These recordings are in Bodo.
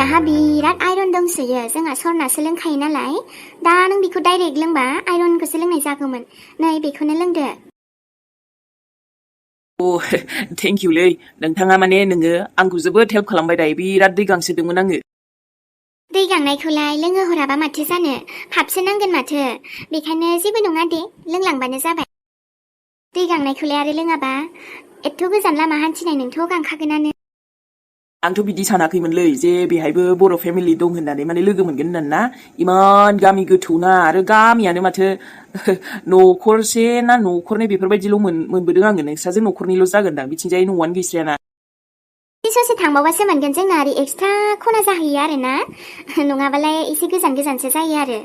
जोंनियाहा बिराद आइरन दंसोयो जोंहा सरनासो लोंखायो नालाय दा नों बेखौ डाइरेक्ट लोंबा आइरनखौसो लोंनाय जागौमोन नै बेखौनो लोंदो थेंक इउलै नोंथाङा माने नोङो आंखौ जोबोद हेल्प खालामबाय दायो बिराद दै गांसोदोंमोन आङो दै गांनायखौलाय लोङो हराबा माथो जानो हाबसो नांगोन माथो बेखायनो जेबो नङा दे लोंलांबानो जाबाय दै गांनायखौलाय आरो लोङाबा एथ' गोजान लामा हान्थिनाय नोंथ' गांखागोनानो आंथ' बिदि सानाखैमोनलै जे बेहायबो बर' फेमिलि दं होननानै माने लोगो मोनगोन होननानै ना इमान गामि गोथौना आरो गामियानो माथो न'खरसे ना न'खरनै बेफोरबायदिल' मोनबोदों आङो नोंस्राजों न'खरनैल' जागोनदां बिथिंजाय न'आनो गैस्रायाना ससे थांबावबासो मोनगोन जोंना ओरै एक्सट्रा खना जाहैयो आरो ना नङाबालाय एसे गोजान गोजानसो जायो आरो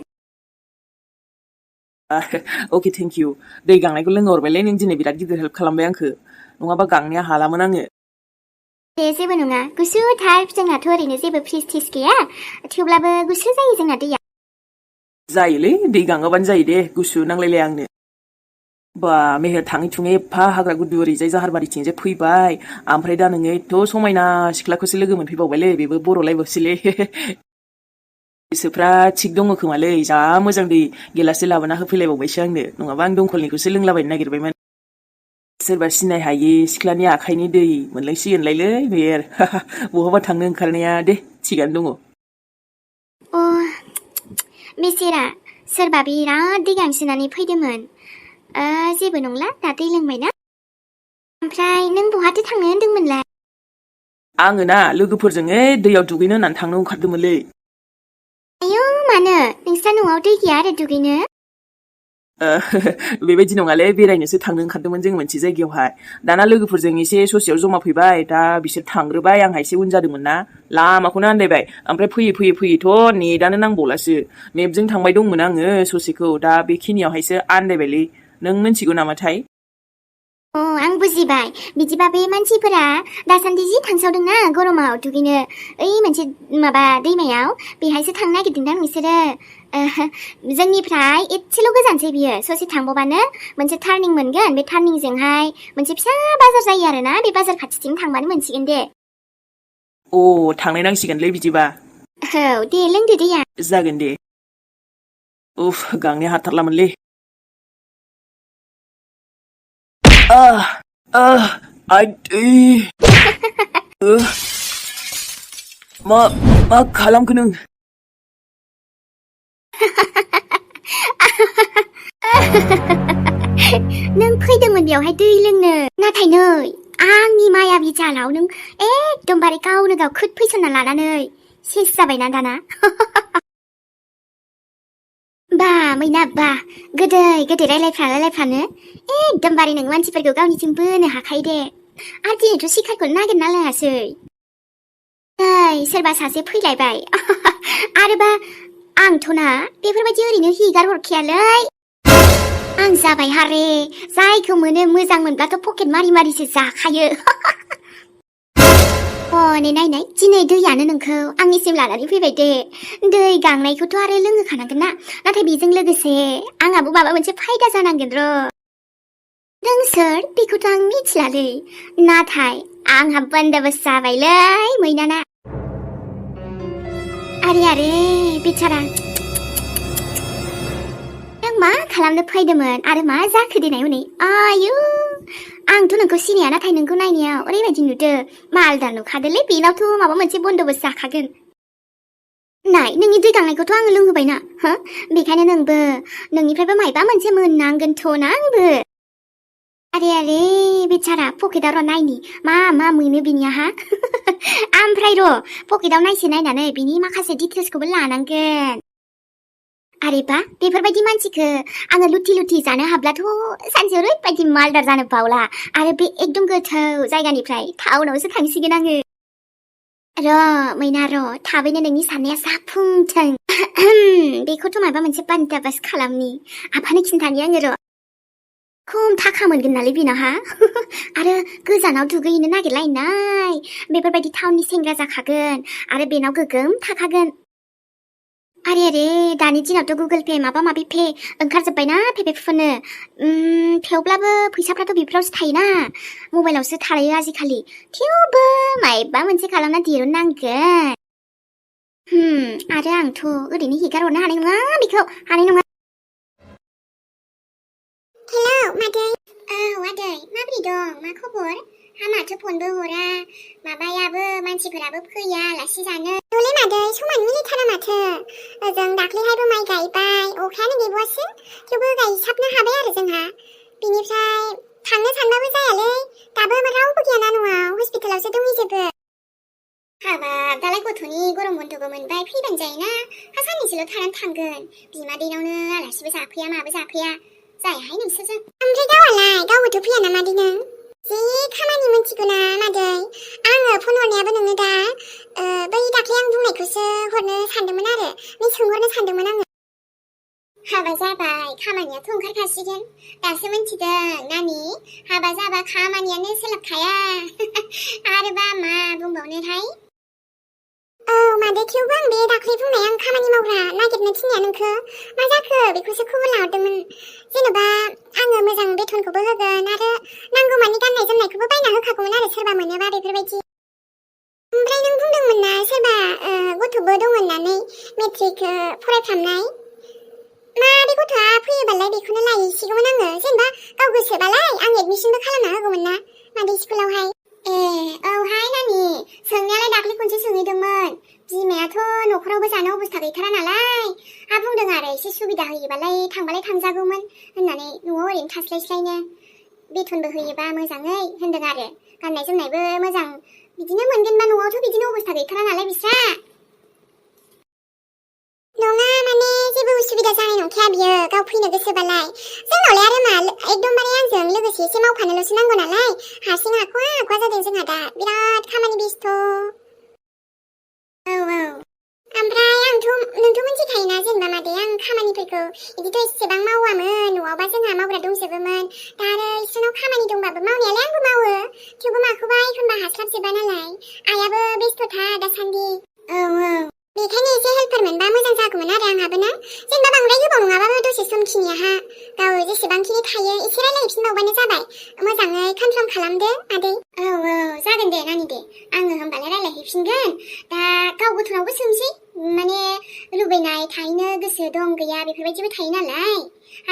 अके थेंक इउ दै गांनायखौ लोंहरबायलै नों दिनै बिराद गिदिर हेल्प खालामबाय आंखो नङाबा गांनाया हालामोन आङो दे जेबो नङा गुसुथार जोंनाथ' ओरैनो जेबो फ्रिज थिज गैया थेवब्लाबो गुसु जायो जोंना दैया जायोलै दै गाङोबानो जायो दे गुसु नांलायलाया आंनो बा मेहेर थाङै थुङै एफा हाग्रा गुदु ओरैजाय जाहारबारिथिंजाय फैबाय ओमफ्राय दा नोङो एथ' समायना सिख्लाखौसो लोगो मोनफैबावबायलै बेबो बर'लायबावसैलै गोसोफ्रा थिग दङ खोमालै जा मोजां दै गिलाससे लाबोना होफैलायबावबायसो आंनो नङाबा आं दंखलनिखौसो लोंलाबायनो नागिरबायमोन सोरबा सिनाय हायि सिख्लानि आखाइनि दै मोनलायसिगोनलायलै मेहेर बहाबा थांनो ओंखारनाया दे थिगानो दङ अ बेसेरा सोरबा बिराद दै गांसोनानै फैदोंमोन जेबो नंला दा दै लोंबायना ओमफ्राय नों बहाथो थांनो होन्दोंमोनलाय आङो ना लोगोफोरजों दैयाव दुगैनो होननानै थांनो ओंखारदोंमोनलै आयौ मानो नोंस्रा न'आव दै गैया आरो दुगैनो बेबायदि नङालै बेरायनोसो थांनो ओंखारदोंमोन जों मोनसे जायगायावहाय दाना लोगोफोरजों एसे ससेयाव जमा फैबाय दा बिसोर थांग्रोबाय आंहा एसे उन जादोंमोन ना लामाखौनो आन्दायबाय ओमफ्राय फैयैथ' नेटानो नांबावलासो मेपजों थांबाय दंमोन आङो ससेखौ दा बेखिनियावहायसो आन्दायबायलै नों मिन्थिगौ नामाथाय अ आं बुजिबाय बिदिबा बे मानसिफोरा दासान्दि जि थांसावदोंना गरमाव दुगैनो ओइ मोनसे माबा दैमायाव बेहायसो थांनो नागिरदोंदां नोंसोरो जोंनिफ्राय एसेल' गोजानसै बियो ससे थांबावबानो मोनसे टार्निं मोनगोन बे टार्निंजोंहाय मोनसे फिसा बाजार जायो आरोना बे बाजार खाथिथिं थांबानो मोनसिगोन दे थांनाय नांसिगोनलै बिदिबा औ दे लोंदो दैया जागोन दे गांनाया हाथारलामोनलै मा खालामखो नों नों फैदोंमोन बेयावहाय दै लोंनो नाथाय नै आंनि माया बिजालाव नों एकदमबारे गावनो गाव खोद फैसनना लानानै सेस जाबायना दाना बा मैना बा गोदै गोदै रायलायफ्रानो एकदमबारे नों मानसिफोरखौ गावनिथिं बोनो हाखायो दे आरो दिनैथ' सिखारखौनो नागिरना लायासै सोरबा सासे फैलायबाय आरोबा आंथ' ना बेफोरबायदि ओरैनो हिगार हरखायालै आं जाबाय हारे जायखौ मोनो मोजां मोनब्लाथ' पकेट मारि मारिसो जाखायो नै नायनाय दिनै दैयानो नोंखौ आंनिसिम लानानै फैबाय दे दै गांनायखौथ' आरो लोंहोखानांगोन ना नाथाय बेजों लोगोसे आंहाबो माबा मोनसे फायदा जानांगोन र' नों सोर बेखौथ' आं मिथिलालै नाथाय आंहा बन्दोबस्त जाबायलै मैनाना आरे बिचारा नों मा खालामनो फैदोंमोन आरो मा जाखो देनाय हनै आयु आंथ' नोंखौ सिनाया नाथाय नोंखौ नायनायाव ओरैबायदि नुदो मालदार नुखादोलै बेनावथ' माबा मोनसे बन्दोबस्त जाखागोन नाय नोंनि दै गांनायखौथ' आङो लोंहोबायना बेखायनो नोंबो नोंनिफ्रायबो मायबा मोनसे मोननांगोनथ' ना आंबो आरे बेचारा पकेटाव र' नायनि मा मोनो बिनिया ओमफ्राय र' पकेटाव नायनानै बिनि माखासे डिटेल्सखौबो लानांगोन आरेबा बेफोरबायदि मानसिखौ आङो लुथि जानो हाब्लाथ' सानसेयाव ओरैबायदि मालदार जानो बावला आरो बे एकदम गोथौ जायगानिफ्राय टाउनावसो थांसिगोन आङो मैना र' थाबैनो नोंनि साननाया जाफुंथों बेखौथ' माबा मोनसे बन्दोबस्त खालामनि आफानो खिन्थानि आङो र' खम थाखा मोनगोन नालै बेनावहा आरो गोजानाव दुगैनो नागिरलायनाय बेफोरबायदि टाउननि सेंग्रा जाखागोन आरो बेनाव गोगोम थाखागोन आरे दानि दिनावथ' गुगोल पे माबा माबि पे ओंखारजोब्बायना पेफोनो थेवब्लाबो फैसाफ्राथ' बेफोरावसो थायोना मबाइलावसो थायो आजिखालि थेवबो मायबा मोनसे खालामना दिरुननांगोन आरो आंथ' ओरैनो हिगारहरनो हानाय नङा बेखौ हानाय नङा हेलौ मादै आदै माबोरै दं मा खबर हामाथो फनबो हरा माबायाबो मानसिफोराबो फैया आलासि जानो न'लै मादै समानो मिलायथारा माथो ओजों दाख्लैहायबो माइ गायबाय अखायानो गैबावासो थेवबो गायसाबनो हाबाय आरो जोंहा बिनिफ्राय थांनो सानबाबो जायालै दाबो रावबो गैयाना न'आव हस्पिटालावसो दंहैजोबो हाबाब दालाय गथ'नि गरम बन्दबो मोनबाय फैबानो जायोना साननैसोल' थानानै थांगोन बिमादैनावनो आलासिबो जाफैया माबो जाफैया जायाहाय नोंसोरजों ओमफ्राय गावालाय गावबोथ' फैया ना मादै नों जि खामानि मोनथिगौना मादै आङो फन हरनायाबो नोंनो दा बै दाख्लै आं बुंनायखौसो हरनो सानदोंमोन आरो नों सोंहरनो सानदोंमोन आङो हाबा जाबाय खामानियाथ' ओंखारखासिगोन दासो मोनथिदों नानि हाबा जाबा खामानियानो सोलाबखाया आरोबा मा बुंबावनोहाय औ मादै थेवबो आं बे दाख्लै बुंनाय आं खामानि मावग्रा नागिरनो थिननाया नोंखौ मा जाखो बेखौसो खबर लाहरदोंमोन जेन'बा आङो मोजां बेथनखौबो होगोन आरो नांगौमानि गाननाय जोमनायखौबो बायना होखागौमोन आरो सोरबा मोनोबा बेफोरबायदि ओमफ्राय नों बुंदोंमोन ना सोरबा गथ'बो दं होननानै मेट्रिक फरायफ्रामनाय मा बे गथ'आ फैयोबालाय बेखौनो लायसिगौमोन आङो जेनेबा गाव गोसोबालाय आं एडमिसनबो खालामना होगौमोन ना मादै स्कुलावहाय औहाय नानि सोंनायालाय दाख्लै खनसे सोंहैदोंमोन बिमायाथ' न'खरावबो जानो अबस्था गैथारा नालाय बुंदों आरो एसे सुबिदा होयोबालाय थांबालाय थांजागौमोन होननानै न'आव ओरैनो थास्लायस्लायनो बेथनबो होयोबा मोजाङै होनदों आरो गाननाय जोमनायबो मोजां बिदिनो मोनगोनबा न'आवथ' बिदिनो अबस्था गैथारा नालाय बिस्रा नङा माने जेबो उसुबिदा जानाय नंखाया बियो गाव फैनो गोसोबालाय जोंनावलाय आरो मा एकदमबारे आंजों लोगोसे एसे मावफानोल'सो नांगौ नालाय हारसिं हाख'वा जादों जोंहा दा बिराद खामानि बेस्थ' ओमफ्राय नोंथ' मिथिखायोना जेनेबा मादै आं खामानिफोरखौ बिदिथ' एसेबां मावामोन न'आवबा जोंहा मावग्रा दंजोबोमोन दा आरो इसोरनाव खामानि दंबाबो मावनायालाय आंबो मावो थेवबो माखौबा एखनबा हास्लाबजोबा नालाय आइयाबो बेस्थ'थार दासान्दि बेखायनो एसे हेल्पफोर मोनबा मोजां जागौमोन आरो आंहाबो ना जेनेबा बांद्राय गोबाव नङाबाबो दसे समखिनियाहा गाव जेसेबांखिनि थायो एसे रायलायफिनबावबानो जाबाय मोजाङै कनफार्म खालामदो आदै जागोन दे नानि दे आङो होमबालाय रायलायहैफिनगोन दा गाव गथ'नावबो सोंसै माने लुबैनाय थाहैनो गोसो दं गैया बेफोरबायदिबो थायो नालाय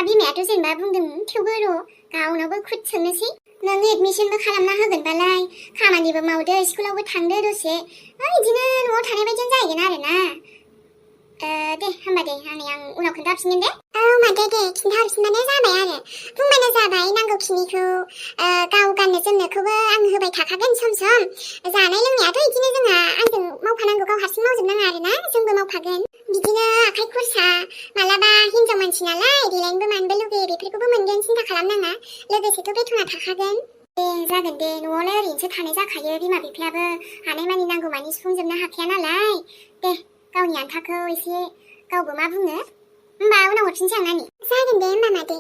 बिमायाथ' जेनेबा बुंदों थेवबो र' गावनावबो खुद सोंनोसै नों एडमिसनबो खालामना होगोनबालाय खामानिबो मावदो स्कुलावबो थांदो दसे बिदिनो न'आव थानाय बायदियानो जाहैगोन आरो ना दे होमबा दे आं उनाव खोन्थाहरफिनगोन दे मादै दे खिन्थाहरफिनबानो जाबाय आरो बुंबानो जाबाय नांगौखिनिखौ गाव गाननो जोमनोखौबो आं होबाय थाखागोन सम सम जानाय लोंनायाथ' बिदिनो जोंहा आंजों मावफानांगौ गाव हारसिं मावजोबनाङा आरो ना जोंबो मावफागोन बिदिनो आखाइ खरसा मालाबा हिनजाव मानसि नालाय देलायनोबो मानोबो लुगैयो बेफोरखौबो मोनगोन सिन्था खालामनाङा लोगोसेथ' बेथना थाखागोन दे जागोन दे न'आवलाय ओरैनोसो थानाय जाखायो बिमा बिफायाबो हानायमानि नांगौमानि सुफुंजोबनो हाखाया नालाय दे गावनि आन्थाखौ एसे गावबो मा बुङो होमबा उनाव हरफिनसै आं नानि जागोन दे होमबा मादै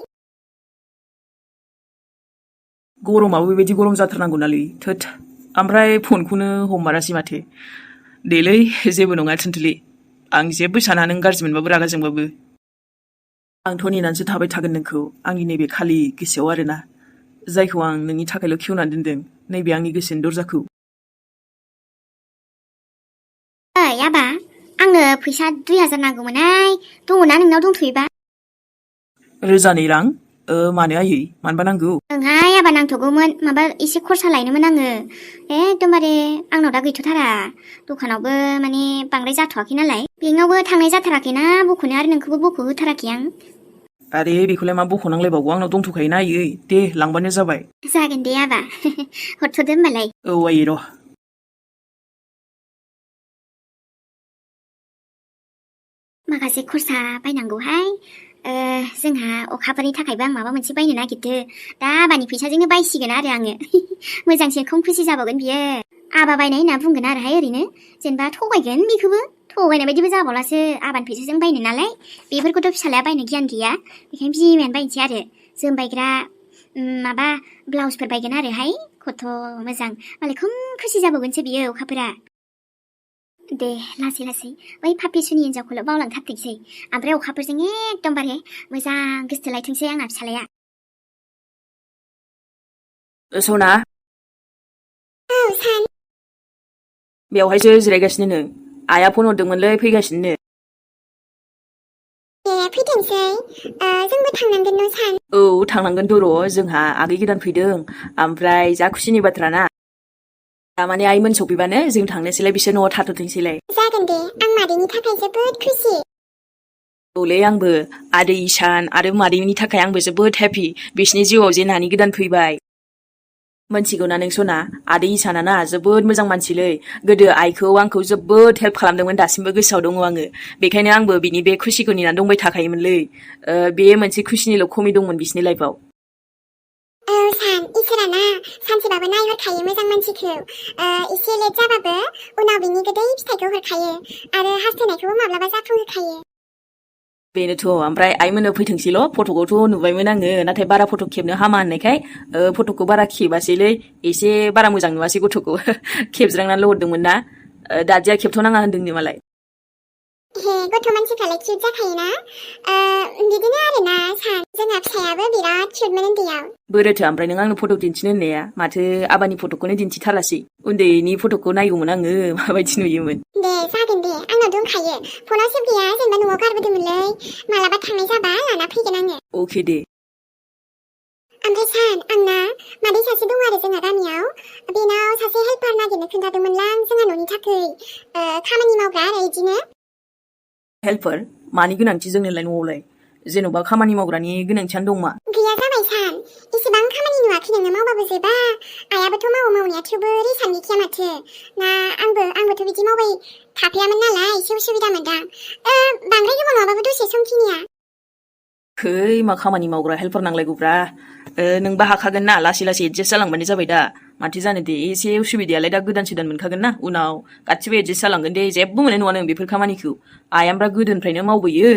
गरमाबो बेबायदि गरम जाथारनांगौनालै थोद ओमफ्राय फनखौनो हमारासै माथो देलै जेबो नङा थुनथुलि आं जेबो साना नों गाज्रि मोनबाबो रागा जोंबाबो आंथ' नेनानैसो थाबाय थागोन नोंखौ आंनि नैबे खालि गोसोआव आरोना जायखौ आं नोंनि थाखायल' खेवनानै दोनदों नैबे आंनि गोसोनि दरजाखौ आबा आंनो फैसा 2000 नांगौमोनहाय दङना नोंनाव दंथ'योबा रोजानै रां मानो आयै मानबा नांगौ ओंहाय आबा नांथ'गौमोन माबा एसे खरसा लायनोमोन आङो एकदमबारे आंनाव दा गैथ'थारा दखानावबो माने बांद्राय जाथ'वाखै नालाय बेंकआवबो थांनाय जाथाराखैना बख'नो आरो नोंखौबो बख' होथाराखै आं आरे बेखौलाय मा बख'नांलायबावगौ आंनाव दंथ'खायोना आयै दे लांबानो जाबाय जागोन दे आबा हरथ'दो होमबालाय औ आयै र' माखासे खरसा बायनांगौहाय जोंहा अखाफोरनि थाखायबो आं माबा मोनसे बायनो नागिरदो दा आबानि फैसाजोंनो बायसिगोन आरो आङो मोजांसो खम खुसि जाबावगोन बियो आबा बायनाय होनना बुंगोन आरोहाय ओरैनो जेनेबा थगायगोन बेखौबो थगायनाय बायदिबो जाबावलासो आबानि फैसाजों बायनो नालाय बेफोरखौथ' फिसालाया बायनो गियान गैया बेखायनो बिमायानो बायनोसै आरो जोमबायग्रा माबा ब्लाउसफोर बायगोन आरोहाय खथ' मोजां मालाय खम खुसि जाबावगोनसो बियो अखाफोरा दे लासै लासै बै पापिसुनि हिन्जावखौल' बावलांथारथोंसै ओमफ्राय अखाफोरजों एकदमबारे मोजां गोसथोलायथोंसै आंना फिसालाया सना औ सान बेवहायसो जिरायगासिनो नों आइया फन हरदोंमोनलै फैगासिनो। फैथोंसै जोंबो थांनांगोन न' सान। औ थांनांगोनथ' र' जोंहा आगै गोदान फैदों ओमफ्राय जा खुसिनि बाथ्रा ना। दामाने आइमोन सफैबानो जों थांनोसैलाय बिसोर न'आव थाथ'थोंसैलाय। जागोन दे आं मादैनि थाखाय जोबोद खुसि। औलै आंबो आदै इसान आरो मादैनि थाखाय आंबो जोबोद हेपि बिसिनि जिउआव जे नानि गोदान फैबाय। मोनथिगौना नों सना आदै इसाना जोबोद मोजां मानसिलै गोदो आइखौ आंखौ जोबोद हेल्प खालामदोंमोन दासिमबो गोसोआव दङ आङो बेखायनो आंबो बिनि बे खुसिखौ नेनानै दंबाय थाखायोमोनलै बे मोनसे खुसिनिल' खमि दंमोन बिसिनि लाइफआव। औ सान इसोराना सानसेबाबो नायहरखायो मोजां मानसिखौ एसे लेट जाबाबो उनाव बिनि गोदै फिथाइखौ हरखायो आरो हास्थायनायखौबो माब्लाबा जाफुंहोखायो। बेनोथ' ओमफ्राय आइमोननो फैथोंसैल' फट'खौथ' नुबायमोन आङो नाथाय बारा फट' खेबनो हामा होननायखाय फट'खौ बारा खेबासैलै एसे बारा मोजां नुवासै गथ'खौ खेबज्रांनानैल' हरदोंमोन ना दादिया खेबथ'नाङा होन्दोंनो मालाय। हे गथ' मानसिफ्रालाय किउट जाखायोना बिदिनो आरोना सान जोंहा फिसायाबो बिराद किउटमोन उन्दैयाव। बोरोथो ओमफ्राय नों आंनो फट' दिन्थिनो होननाया माथो आबानि फट'खौनो दिन्थिथारासै उन्दैनि फट'खौ नायगौमोन आङो माबायदि नुयोमोन। दे जागोन दे आंनाव दंखायो फनाव सेभ गैया जेनेबा न'आव गारबोदोंमोनलै मालाबा थांनाय जाबा लाना फैगोन आङो। अके दे। ओमफ्राय सान आंना मादै सासे दं आरो जोंहा गामियाव बेनाव सासे हेल्पार नागिरनो खोन्थादोंमोनलां जोंहा न'नि थाखाय खामानि मावग्रा आरो इदिनो। हेल्पार मानि गोनांथि जोंनोलाय न'आवलाय जेन'बा खामानि मावग्रानि गोनांथियानो दं मा? गैया जाबाय सान इसेबां खामानि नुवाखै नोङो मावबाबो जोबा आइयाबोथ' मावो मावनाया थेवबो रेसान गैखाया माथो ना आंबोथ' बिदि मावबाय थाफायामोन नालाय एसे उसुबिदा मोनदां बांद्राय गोबाव नङाबाबो दसे समखिनिया। खै मा खामानि मावग्रा हेल्पार नांलायगौब्रा नोंबा हाखागोन ना लासै लासै एडजास्ट जालांबानो जाबाय दा माथो जानो दे एसे उसुबिदायालाय दा गोदान सोदान मोनखागोन ना उनाव गासिबो एडजास्ट जालांगोन दे जेबो मोननाय नङा नों बेफोर खामानिखौ आइयामब्रा गोदोनिफ्रायनो मावबोयो।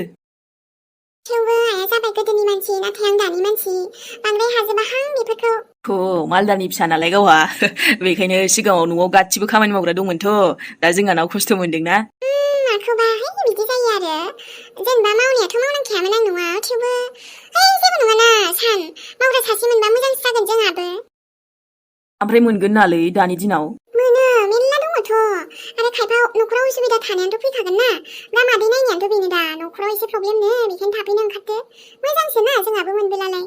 थेवबो आइया जाबाय गोदोनि मानसि नाथाय आं दानि मानसि बांद्राय हाजोबाहां बेफोरखौ। थ' मालदानि फिसा नालाय गावहा बेखायनो सिगाङाव न'आव गासिबो खामानि मावग्रा दंमोनथ' दा जोंहानाव खस्थ' मोनदोंना। माखौबा बिदि जायो आरो जेनेबा मावनायाथ' मावनांखायामोन आं न'आव थेवबो जेबो नङाना सान मावग्रा सासे मोनबा मोजांसो जागोन जोंहाबो। ओमफ्राय मोनगोन नालै दानि दिनाव। मोनो मेरला दङथ' आरो खायफा न'खराव उसुबिदा थानायानोथ' फैखागोन ना दा मादै नायनायानोथ' बेनो दा न'खराव एसे प्रब्लेमनो बेखायनो थाफैनो ओंखारदो मोजांसो ना जोंहाबो मोनबोलालाय।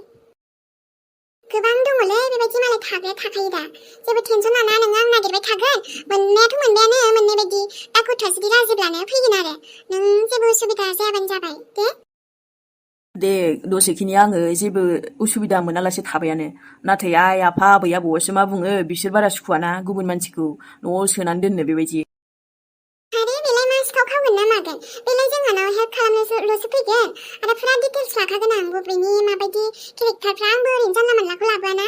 गोबां दङलै बेबायदि मालाय थाग्राया थाखायो दा जेबो टेनसन लाना नोङो आं नागिरबाय थागोन मोननायाथ' मोनबायानो मोननाय बायदि दा गथ'आ जुदि राजिब्लानो फैगोन आरो नों जेबो उसुबिदा जायाबानो जाबाय दे। दे दसेखिनि आङो जेबो उसुबिदा मोनालासे थाबायानो नाथाय आइ आफा आबै आबौआसो मा बुङो बिसोर बारा सुखुवाना गुबुन मानसिखौ न'आव सोनानै दोननो बेबायदि। आरे बेलाय मा सिखाव खावगोन ना मागोन बेलाय जोंहानाव हेल्प खालामनोल'सो फैगोन आरो फुरा डिटेल्स लाखागोन आं बबेनि माबायदि केरेक्टारफ्रा आंबो ओरैनो जानला मोनलाखौ लाबोआना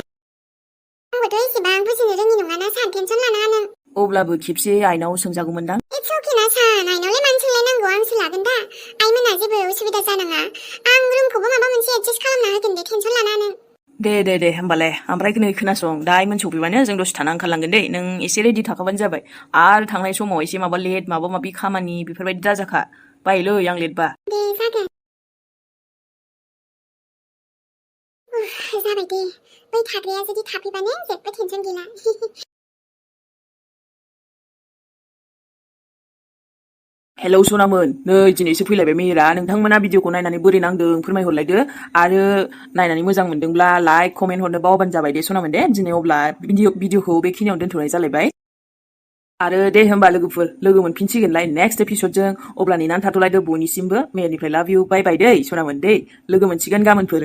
आंबोथ' एसेबां बुजिनो रोङि नङाना सान टेनसन लानाङा नों। अब्लाबो खेबसे आइनाव सोंजागौमोनदां। इट्स अके ना सान आइनावलाय मानो सोंलायनांगौ आंसो लागोन दा आइमोना जेबो उसुबिदा जानाङा आं रुमखौबो माबा मोनसे एडजास्ट खालामना होगोन दे टेनसन लानाङा नों। दे होमबालाय ओमफ्राय नै खोनासं दा आइमोन सफैबानो जों दसे थाना ओंखारलांगोन दे नों एसे रेडि थाखाबानो जाबाय आरो थांनाय समाव एसे माबा लेट माबा माबि खामानि बेफोरबायदि दाजाखा बायोलै आं लेटबा। दे जागोन। जाबाय दे बै थाग्राया जुदि थाफैबानो जेबो टेनसन गैला। हेलौ सनामोन नै दिनैसो फैलायबाय मेहेरा नोंथांमोना भिडिअखौ नायनानै बोरै नांदों फोरमायहरलायदो आरो नायनानै मोजां मोनदोंब्ला लाइक कमेन्ट हरनो बावबानो जाबाय दे सनामोन दे दिनै अब्ला भिडिअखौ बेखिनियावनो दोनथ'नाय जालायबाय आरो दे होमबा लोगोफोर लोगो मोनफिनसिगोनलाय नेक्स्ट एपिसडजों अब्ला नेनानै थाथ'लायदो बयनिसिमबो मेहेरनिफ्राय लाभ इउ बाय बाय दै सनामोन दै लोगो मोनसिगोन गाबोनफोर।